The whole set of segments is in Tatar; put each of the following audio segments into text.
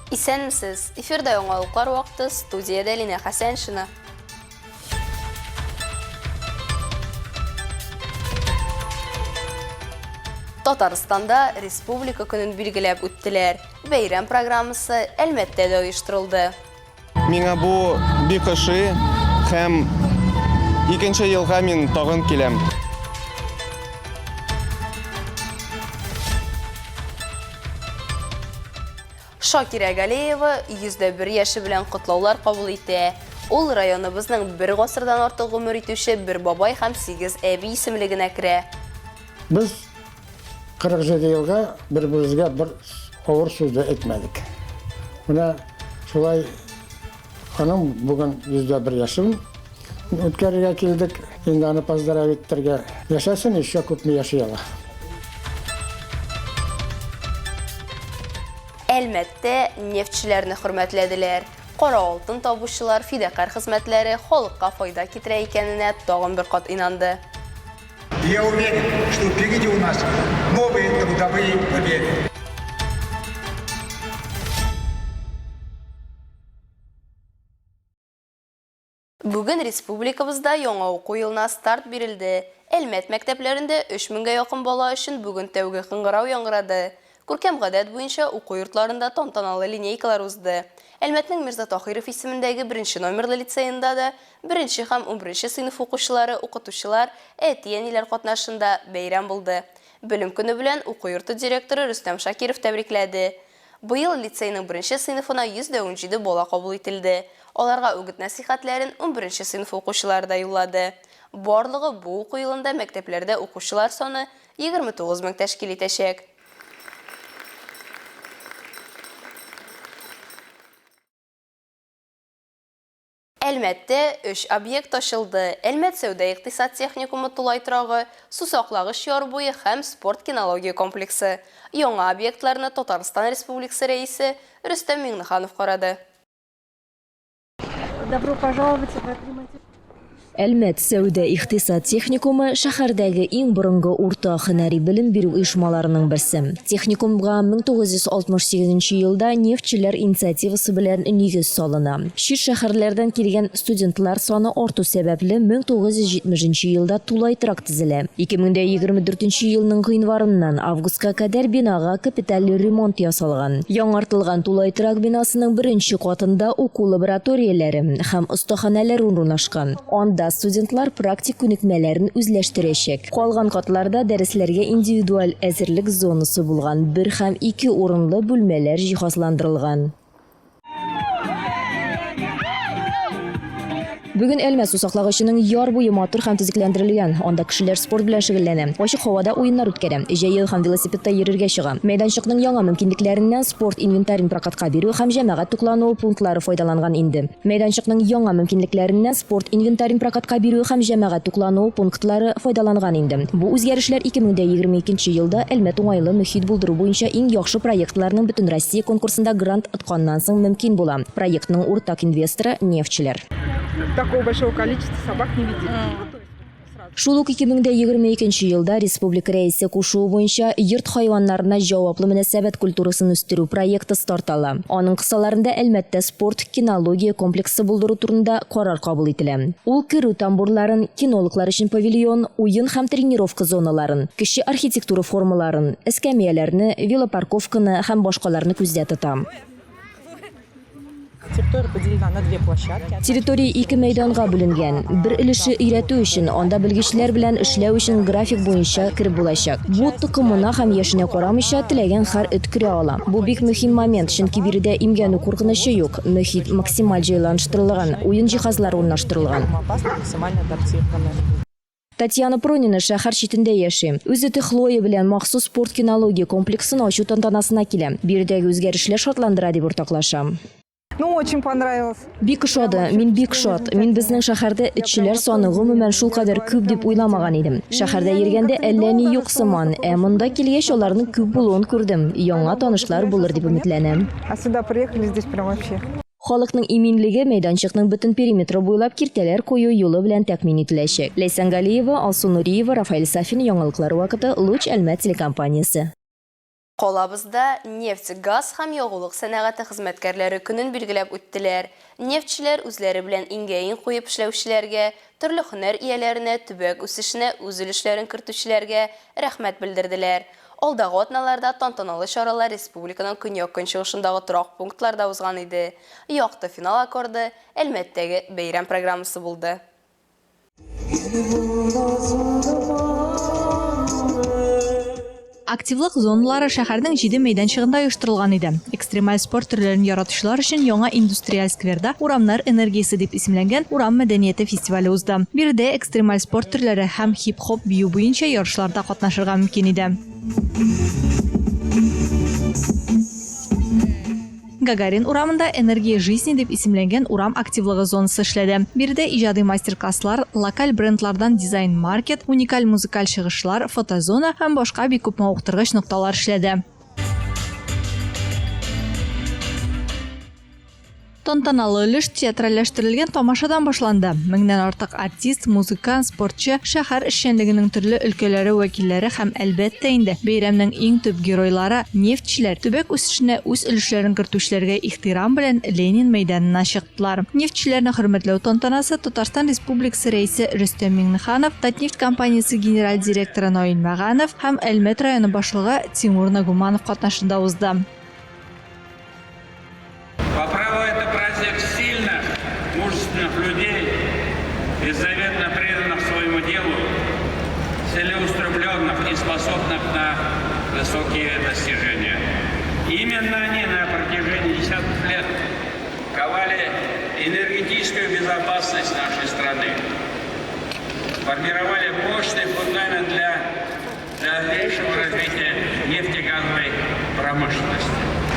Исәнмесез! Эфирда яңалыклар вакыты, студиядә Линә Хәсәншина. Татарстанда Республика көнен билгеләп үттеләр. Бәйрәм программасы Әлмәттә дә оештырылды. Миңа бу бик ошый һәм икенче елга мин тагын киләм. Шакирә Галеева 101 яше белән котлаулар кабул итә. Ул районыбызның бер гасырдан артык гомер итүче бер бабай һәм сигез әби исемлегенә керә. Без 47 елга бер-беребезгә бер авыр сүз дә әйтмәдек. Менә шулай аның бүген 101 яшен үткәрергә килдек. Инде аны поздравить итәргә. Яшәсен, еще күпме яши ала. Әлмәттә нефтьчеләрне хөрмәтләделәр. Кара алтын табучылар фидакарь хезмәтләре халыкка файда китерә икәненә тагын бер кат инанды. Я уверен, что впереди у нас новые трудовые победы. Бүген республикабызда яңа уку елына старт бирелде. Әлмәт мәктәпләрендә 3 меңгә якын бала өчен бүген тәүге кыңгырау яңгырады. Күркәм гадәт буенча уку йортларында тантаналы линейкалар узды. Әлмәтнең Мирза Таһиров исемендәге беренче номерлы лицеенда да беренче һәм унберенче сыйныф укучылары, укытучылар, әти-әниләр катнашында бәйрәм булды. Белем көне белән уку йорты директоры Рөстәм Шакиров тәбрикләде. Быел лицейның беренче сыйныфына 117 бала кабул ителде. Аларга үгет-нәсыйхәтләрен унберенче сыйныф укучылары да юллады. Барлыгы бу уку елында мәктәпләрдә укучылар саны 29 мең тәшкил итәчәк. Әлмәттә өч объект ачылды, Әлмәт сәүдә-икътисад техникумы тулай торагы, сусаклагыч яр буе һәм спорт-кинология комплексы. Яңа объектларны Татарстан Республикасы Рәисе Рөстәм Миңнеханов карады. Добро пожаловать в отремонтированный. Әлмәт сәүдә-икътисад техникумы шәһәрдәге иң борынгы урта һөнәри белем бирү оешмаларының берсе. Техникумга 1968 елда нефтьчеләр инициативасы белән нигез салына. Чит шәһәрләрдән килгән студентлар саны арту сәбәпле, 1970 нче елда тулай торак төзелә. 2024 елның гыйнварыннан августка кадәр бинага капиталь ремонт ясалган. Яңартылган тулай торак бинасының беренче катында уку лабораторияләре һәм остаханәләр урнашкан. Анда студентлар практик күнекмәләрен үзләштерәчәк. Калган катларда дәресләргә индивидуаль әзерлек зонасы булган бер һәм ике урынлы бүлмәләр җиһазландырылган. Бүген Әлмәт сусаклагычының яр буе матур һәм төзекләндерелгән. Анда кешеләр спорт белән шөгыльләнә, ачык һавада уеннар үткәрә, җәяү һәм велосипедта йөрергә чыга. Мәйданчыкның яңа мөмкинлекләреннән спорт инвентарен прокатка бирү һәм җәмәгать туклануы пунктлары файдаланган инде. Мәйданчыкның яңа мөмкинлекләреннән спорт инвентарен прокатка бирү һәм җәмәгать туклануы пунктлары файдаланган инде. Бу үзгәрешләр 2022 нче елда Әлмәт уңайлы мөхит булдыру буенча иң яхшы проектларның Бөтенроссия конкурсында грант отканнан соң мөмкин була. Проектның уртак инвесторы, нефтьчеләр. Такого большого количества собак не видели. Шул ук 2022 нче елда республика Рәисе кушуы буенча Йорт хайваннарына җаваплы мөнәсәбәт культурасын үстерү проекты старт ала. Аның кысаларында Әлмәттә спорт-кинология комплексы булдыру турында карар кабул ителә. Ул керү тамбурларын, кинологлар өчен павильон, уен һәм тренировка зоналарын, кече архитектура формаларын, эскәмияләрне, велопарковканы һәм башкаларны күздә тота. Территория ике мәйданга бүленгән. Бер өлеше өйрәтү өчен, анда белгечләр белән эшләү өчен график буенча кереп булачак. Бу, токымына һәм яшенә карамыйча, теләгән һәр эт керә ала. Бу бик мөһим момент, чөнки биредә имгәнү куркынычы юк, мөхит максималь җайланыштырылган, уен җиһазлары урнаштырылган. Татьяна Пронина шәһәр читендә яши. Үз эте Хлоя белән махсус спорт-кинология комплексын ачу тантанасына килә. Биредәге үзгәрешләр шатландыра, дип уртаклаша. Ну, очень понравилось. Бик ошады, мин бик шат. Мин безнең шәһәрдә этчеләр саны гомумән шулкадәр күп дип уйламаган идем. Шәһәрдә йөргәндә әллә ни юк сыман, ә монда килгәч аларның күп булуын күрдем. Яңа танышлар булыр дип өметләнәм. А сюда приехали, здесь прям вообще. Халыкның иминлеге мәйданчыкның бөтен периметры буйлап киртәләр кую юлы белән тәэмин ителәчәк. Ләйсән Галиева, Алсу Нуриева, Рафаэль Сафин, Яңалыклар вакыты, Луч Әлмәт телекомпаниясе. Калабызда нефть, газ һәм ягулык сәнәгате хезмәткәрләре көнен билгеләп үттеләр. Нефтьчеләр үзләре белән иңгә-иң куеп эшләүчеләргә, төрле һөнәр ияләренә, төбәк үсешенә үз өлешләрен кертүчеләргә рәхмәт белдерделәр. Алдагы атналарда тантаналы чаралар республиканың көньяк-көнчыгышындагы торак пунктларда узган иде. Якты финал аккорды Әлмәттәге бәйрәм программасы булды. Активлык зоналары шәһәрнең җиде мәйданчыгында оештырылган иде. Экстремаль спорт төрләрен яратучылар өчен яңа индустриаль скверда Урамнар энергиясе дип исемләнгән урам мәдәнияте фестивале узды. Биредә экстремаль спорт төрләре һәм хип-хоп бию буенча ярышларда катнашырга мөмкин иде. Гагарин урамында Энергия жизни дип исемләнгән урам активлыгы зонасы эшләде. Биредә иҗади мастер-класслар, локаль брендлардан дизайн-маркет, уникаль музыкаль чыгышлар, фотозона һәм башка бик күп мавыктыргыч нокталар эшләде. Тантаналы өлеш театральләштерелгән тамашадан башланды. Меңнән артык артист, музыкант, спортчы, шәһәр эшчәнлегенең төрле өлкәләре вәкилләре һәм, әлбәттә инде, бәйрәмнең иң төп геройлары, нефтьчеләр, төбәк үсешенә үз өлешләрен кертүчеләргә ихтирам белән Ленин мәйданына чыктылар. Нефтьчеләрне хөрмәтләү тантанасы Татарстан Республикасы Рәисе Рөстәм Миңнеханов, Татнефть компаниясе генераль директоры Наил Мәганов һәм Әлмәт районы башлыгы Тимур Нагуманов катнашында узды. По праву это праздник сильных, мужественных людей, беззаветно преданных своему делу, целеустремленных и способных на высокие достижения. Именно они на протяжении десятков лет ковали энергетическую безопасность нашей страны, формировали мощный фундамент для дальнейшего развития нефтегазовой промышленности.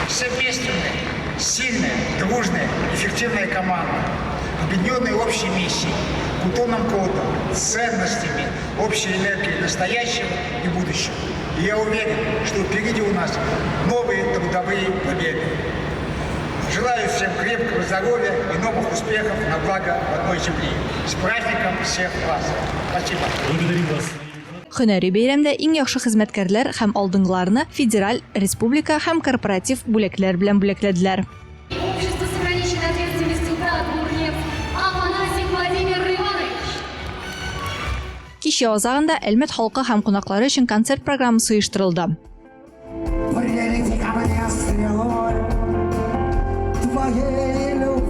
Все вместе мы сильная, дружная, эффективная команда, объединенная общей миссией, культурным кодом, ценностями, общей энергией настоящего и будущего. И я уверен, что впереди у нас новые трудовые победы. Желаю всем крепкого здоровья и новых успехов на благо родной земли. С праздником всех вас! Спасибо! Благодарим вас! Һөнәри бәйрәмдә иң яхшы хезмәткәрләр һәм алдынгыларны федераль, республика һәм корпоратив бүләкләр белән бүләкләделәр. Общество с ограниченной ответственностью Татмурнефть Афанасьев Владимир Иванович. Кичә азагында Әлмәт халкы һәм кунаклары өчен концерт программасы оештырылды. Прилети ко мне стрелой твоей любви.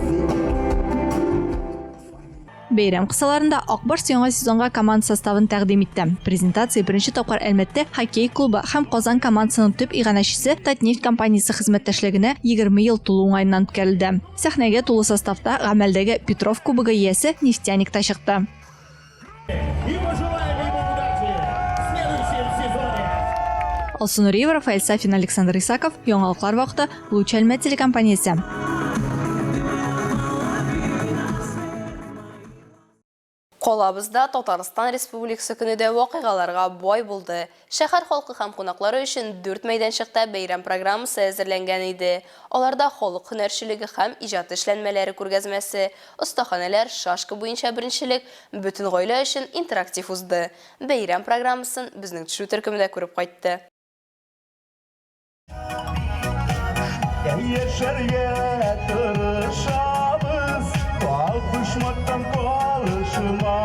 Бәйрәм кысаларында Ак Барс яңа сезонга команда составын тәкъдим итте. Презентация беренче тапкыр Әлмәттә хоккей клубы һәм Казан командасының төп иганәчесе Татнефть компаниясе хезмәттәшлегенә 20 ел тулу уңаеннан үткәрелде. Сәхнәгә тулы составта гамәлдәге Петров кубогы иясе Нефтяник та чыкты. Алсу Нуриева, Рафаэль Сафин, Александр Исаков, Яңалыклар вакыты, Луч Әлмәт телекомпаниясе. Калабызда Татарстан Республикасы көне дә вакыйгаларга бай булды. Шәһәр халкы һәм кунаклары өчен дүрт мәйданчыкта бәйрәм программасы әзерләнгән иде. Аларда халык һөнәрчелеге һәм иҗат эшләнмәләре күргәзмәсе, остаханәләр, шашка буенча беренчелек, бөтен гаилә өчен интерактив узды. Бәйрәм программасын безнең төшерү төркеме дә күреп кайтты. Яшәргә тырышабыз, табышмактан калышма.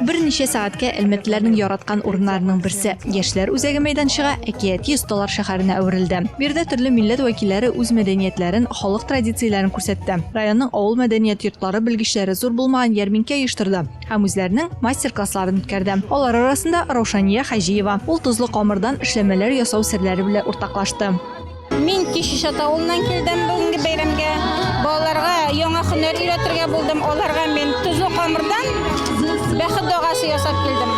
Берничә сәгатькә әлмәтлеләрнең яраткан урыннарының берсе, Яшьләр үзәге мәйданчыгы әкияти осталар шәһәренә әверелде. Биредә төрле милләт вәкилләре үз мәдәниятләрен, халык традицияләрен күрсәтте. Районның авыл мәдәният йортлары белгечләре зур булмаган ярминкә оештырды. Һәм үзләренең мастер-классларын үткәрде. Алар арасында Раушания Хаҗиева. Ул тозлы камырдан эшләмәләр ясау серләре белән уртаклашты. Мин Кече Чат авылыннан килдем бүгенге бәйрәмгә. Балаларга яңа һөнәр өйрәтергә булдым. Аларга мин тозлы камырдан бәхет догасы ясап килдем.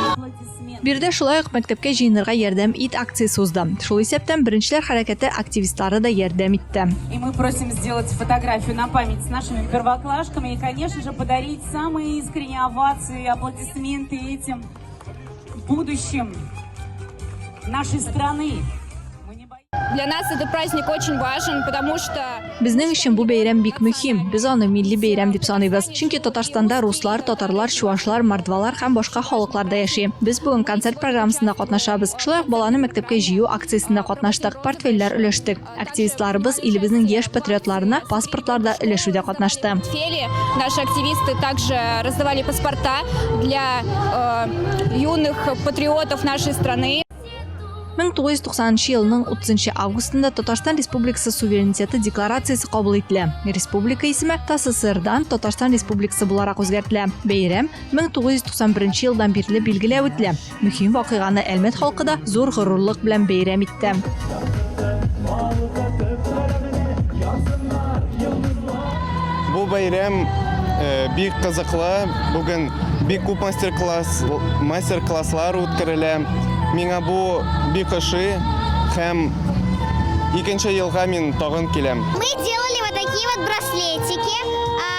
Биредә шулай ук Мәктәпкә җыенырга ярдәм ит акциясе узды. Шул исәптән Беренчеләр хәрәкәте активистлары да ярдәм итте. И мы просим сделать фотографию на память с нашими первоклашками и, конечно же, подарить самые искренние овации, аплодисменты этим будущим нашей страны. Для нас этот праздник очень важен, потому что Безнең өчен бу бәйрәм бик мөһим. Без аны милли бәйрәм дип саныйбыз. Чөнки Татарстанда руслар, татарлар, чуашлар, мордвалар һәм башка халыклар да яши. Без бүген концерт программасында катнашабыз. Шулай ук баланы мәктәпкә җыю акциясендә катнаштык, портфельләр өләштек. Активистларыбыз илебезнең яшь патриотларына паспортлар да өләшүдә катнашты. Портфели наши активисты также раздавали паспорта для э, юных патриотов нашей страны. 1990 нчы елның 30 нчы августында Татарстан Республикасы суверенитеты декларациясе кабул ителә. Республика исеме ТАССРдан Татарстан Республикасы буларак үзгәртелә. Бәйрәм 1991 елдан бирле билгеләп үтелә. Мөһим вакыйганы Әлмәт халкы да зур горурлык белән бәйрәм итте. Бу бәйрәм э, бик кызыклы. Бүген бик күп мастер-класс мастер-класслар үткәрелә. Миңа бу бик ошый һәм икенче елга мин тагын киләм. Мы делали вот такие вот браслетики, а,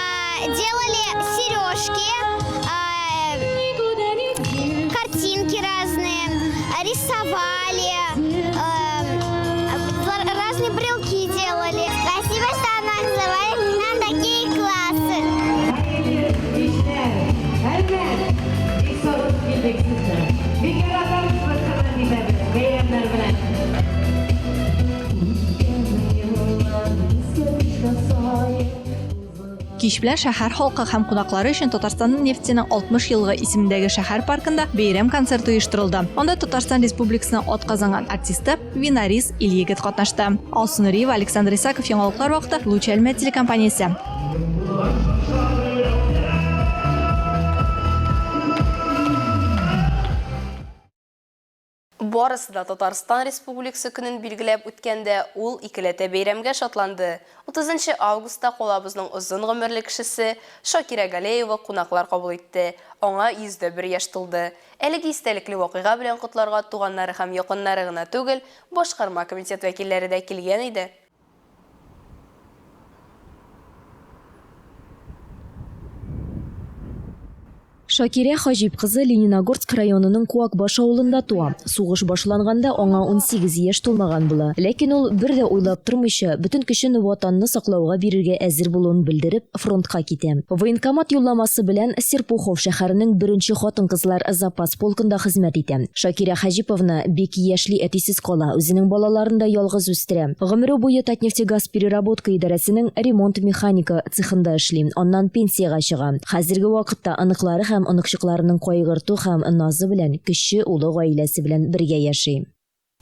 делали сережки, а, картинки разные, рисовали, э, разные брелки делали. Спасибо, что организовали нам такие классы. Кич белән шәһәр халкы һәм кунаклары өчен Татарстанның нефтенең 60 еллыгы исемендәге шәһәр паркында бәйрәм концерты оештырылды. Анда Татарстан Республикасының атказанган артисты Винарис Ильегет катнашты. Алсу Нуриева, Александр Исаков, Яңалыклар вакыты, Луч Әлмәт телекомпаниясе. Барысы да Татарстан Республикасы көнен билгеләп үткәндә, ул икеләтә бәйрәмгә шатланды. 30 августта калабызның озын гомерле кешесе Шакирә Галеева кунаклар кабул итте. Аңа 101 яшь тулды. Әлеге истәлекле вакыйга белән котларга туганнары һәм якыннары гына түгел, башкарма комитет вәкилләре дә килгән иде. Шакирә Хаҗип кызы Лениногорск районының Куакбаш авылында туа. Сугыш башланганда аңа 18 яшь тулмаган була. Ләкин ул бер дә уйлап тормыйча, бөтен көчен Ватанны саклауга бирергә әзер булуын белдереп, фронтка китә. Военкомат юлламасы белән Серпухов шәһәренең беренче хатын-кызлар запас полкында хезмәт итә. Шакирә Хаҗиповна бик яшьли әтисез кала, үзенең балаларын да ялгыз үстерә. Гомере буе Татнефтегазпереработка идарәсенең ремонт-механика цехында эшли, аннан пенсиягә чыга. Хәзерге вакытта оныклары һәм оныкчыкларының кайгырту һәм назы белән кече улы гаиләсе белән бергә яши.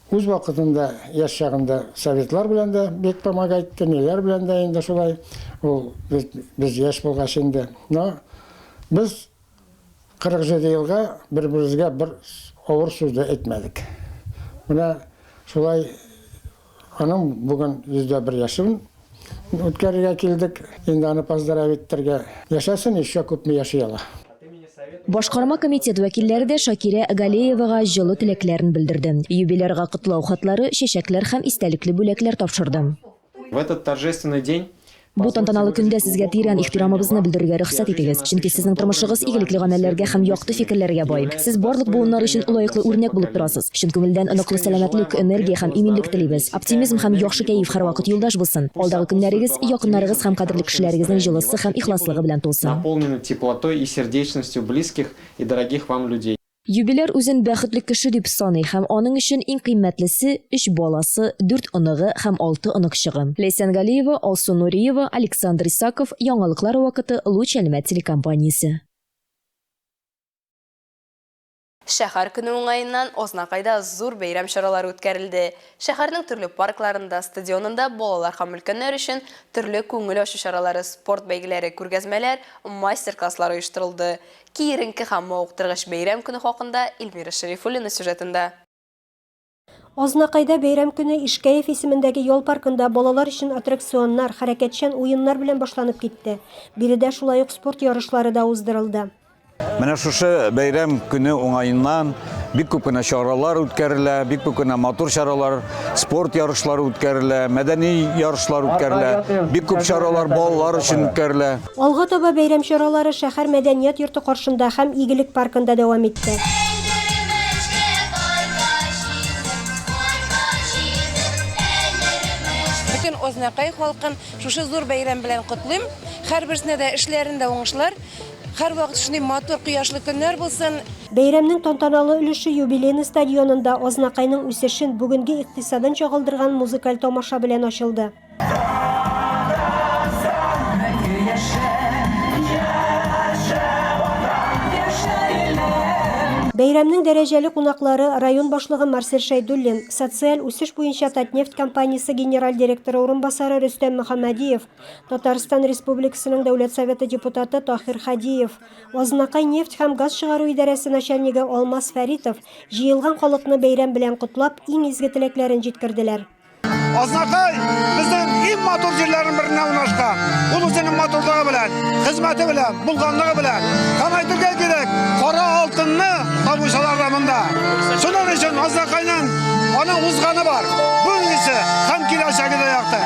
Үз вакытында, яшь чагында советлар белән дә бик помогать итте, ниләр белән дә инде шулай. Ул без, без яшь булгач инде. Но без 47 елга бер-беребезгә бер авыр сүз дә әйтмәдек. Менә шулай аның бүген 101 яшен үткәрергә килдек. Инде аны поздравить итәргә. Яшәсен, еще күпме яши ала. Башкарма комитет вәкилләре дә Шакирә Галеевага җылы теләкләрен белдерде. Юбилярга котлау хатлары, чәчәкләр һәм истәлекле бүләкләр тапшырды. В этот торжественный день Бу тантаналы көндә сезгә тирән ихтирамыбызны белдерергә рөхсәт итегез, чөнки сезнең тормышыгыз игелекле гамәлләргә һәм якты фикерләргә бай. Сез барлык буыннар өчен лаеклы үрнәк булып торасыз. Чын күңелдән ныклы сәламәтлек, энергия һәм иминлек телибез. Оптимизм һәм яхшы кәеф һәрвакыт юлдаш булсын. Алдагы көннәрегез якыннарыгыз һәм кадерле кешеләрегезнең җылысы һәм ихласлыгы белән тулсын. Наполнены теплотой и сердечностью близких и дорогих вам людей. Юбиляр үзен бәхетле кеше дип саный һәм аның өчен иң кыйммәтлесе, өч баласы, дүрт оныгы һәм алты оныкчыгы. Ләйсән Галиева, Алсу Нуриева, Александр Исаков, Яңалыклар вакыты, Луч Әлмәт телекомпаниясе. Шәһәр көне уңаеннан Азнакайда зур бәйрәм чаралары үткәрелде. Шәһәрнең төрле паркларында, стадионында балалар һәм өлкәннәр өчен төрле күңел ачу чаралары, спорт бәйгеләре, күргәзмәләр, мастер-класслар оештырылды. Киеренке һәм мавыктыргыч бәйрәм көне хакында Эльмира Шәрифуллина сюжетында. Азнакайда бәйрәм көне Ишкәев исемендәге ял паркында балалар өчен аттракционнар, хәрәкәтчән уеннар белән башланып китте. Биредә шулай ук спорт ярышлары да уздырылды. Менә шушы бәйрәм көне уңаеннан бик күп кенә чаралар үткәрелә, бик күп кенә матур чаралар, спорт ярышлары үткәрелә, мәдәни ярышлар үткәрелә, бик күп чаралар балалар өчен үткәрелә. Алга таба бәйрәм чаралары шәһәр мәдәният йорты каршында һәм Игелек паркында дәвам итте. Бөтен Азнакай халкын шушы зур бәйрәм белән котлыйм. Һәрберсенә дә эшләрендә уңышлар, һәрвакыт шундый матур кояшлы көннәр булсын. Бәйрәмнең тантаналы өлеше Юбилейный стадионында Азнакайның үсешен, бүгенге икътисадын чагылдырган музыкаль тамаша белән ачылды. Бәйрәмнең дәрәҗәле кунаклары район башлыгы Марсель Шәйдуллин, социаль үсеш буенча Татнефть компаниясе генераль директоры урынбасары Рөстәм Мөхәммәдиев, Татарстан Республикасының Дәүләт Советы депутаты Таһир Хадиев, Азнакай нефть һәм газ чыгару идарәсе начальнигы Алмаз Фәритов җыелган халыкны бәйрәм белән котлап, иң изге теләкләрен җиткерделәр. Азнакай безнең иң матур җирләрнең беренә урнашкан. Ул үзенең матурлыгы белән, хезмәте белән, булганлыгы белән. Һәм әйтергә кирәк, кара алтынны табучылар да монда. Шуның өчен Азнакайның аның узганы бар, бүгенгесе һәм киләчәге дә якты.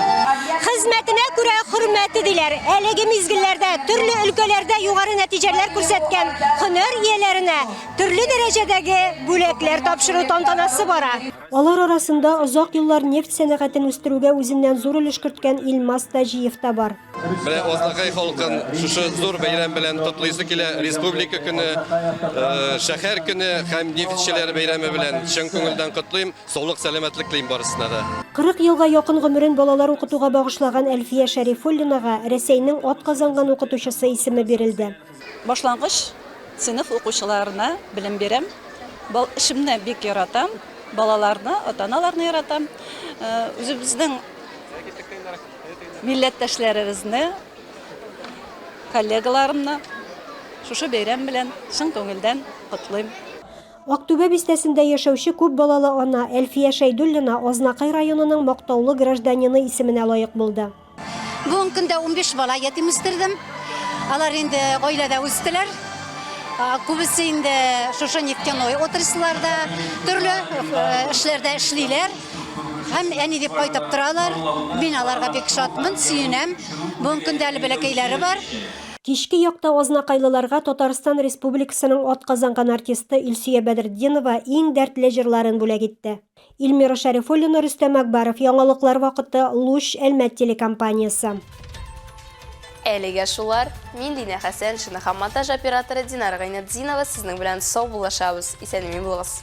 Хезмәтенә күрә хөрмәте диләр. Әлеге мизгелләрдә төрле өлкәләрдә югары нәтиҗәләр күрсәткән һөнәр ияләренә төрле дәрәҗәдәге бүләкләр тапшыру тантанасы бара. Алар арасында озак еллар нефть сәнәгатен үстерүгә үзеннән зур өлеш керткән Илмас Таҗиев та бар. Менә Азнакай халкын шушы зур бәйрәм белән котлыйсы килә. Республика көне, шәһәр көне һәм нефтьчеләр бәйрәме белән чын күңелдән котлыйм. Саулык, сәламәтлек телим барысына да. 40 елга якын гомерен балалар укытуга багышлаган Әлфия Шәрифуллинага Рәсәйнең атказанган укытучысы исеме бирелде. Башлангыч сыйныф укучыларына белем бирәм. Эшемне бик яратам. Балаларны, ата-аналарны яратам. Үзебезнең милләттәшләребезне, коллегаларымны шушы бәйрәм белән чын күңелдән котлыйм. Актүбә бистәсендә яшәүче күп балалы ана Әлфия Шәйдуллина Азнакай районының мактаулы гражданины исеменә лаек булды. Бүгенге көндә 15 бала ятим үстердем. Алар инде гаиләдә үстеләр. Күбесе инде шушы нефтяной отрасльларда төрле эшләрдә эшлиләр. Һәм әни дип кайтып торалар. Мин аларга бик шатмын, сөенәм. Бүгенге көндә әле бәләкәйләре бар. Кичке якта азнакайлыларга Татарстан Республикасының атказанган артисты Илсөя Бәдретдинова иң дәртле җырларын бүләк итте. Эльмира Шәрифуллина, Рөстәм Акбаров, Яңалыклар вакыты, Луч, Әлмәт телекомпаниясе. Әлегә шулар. Мин Динә Хәсәншина һәм монтаж операторы Динара Гайнетдинова сезнең белән саубуллашабыз. Исән-имин булыгыз.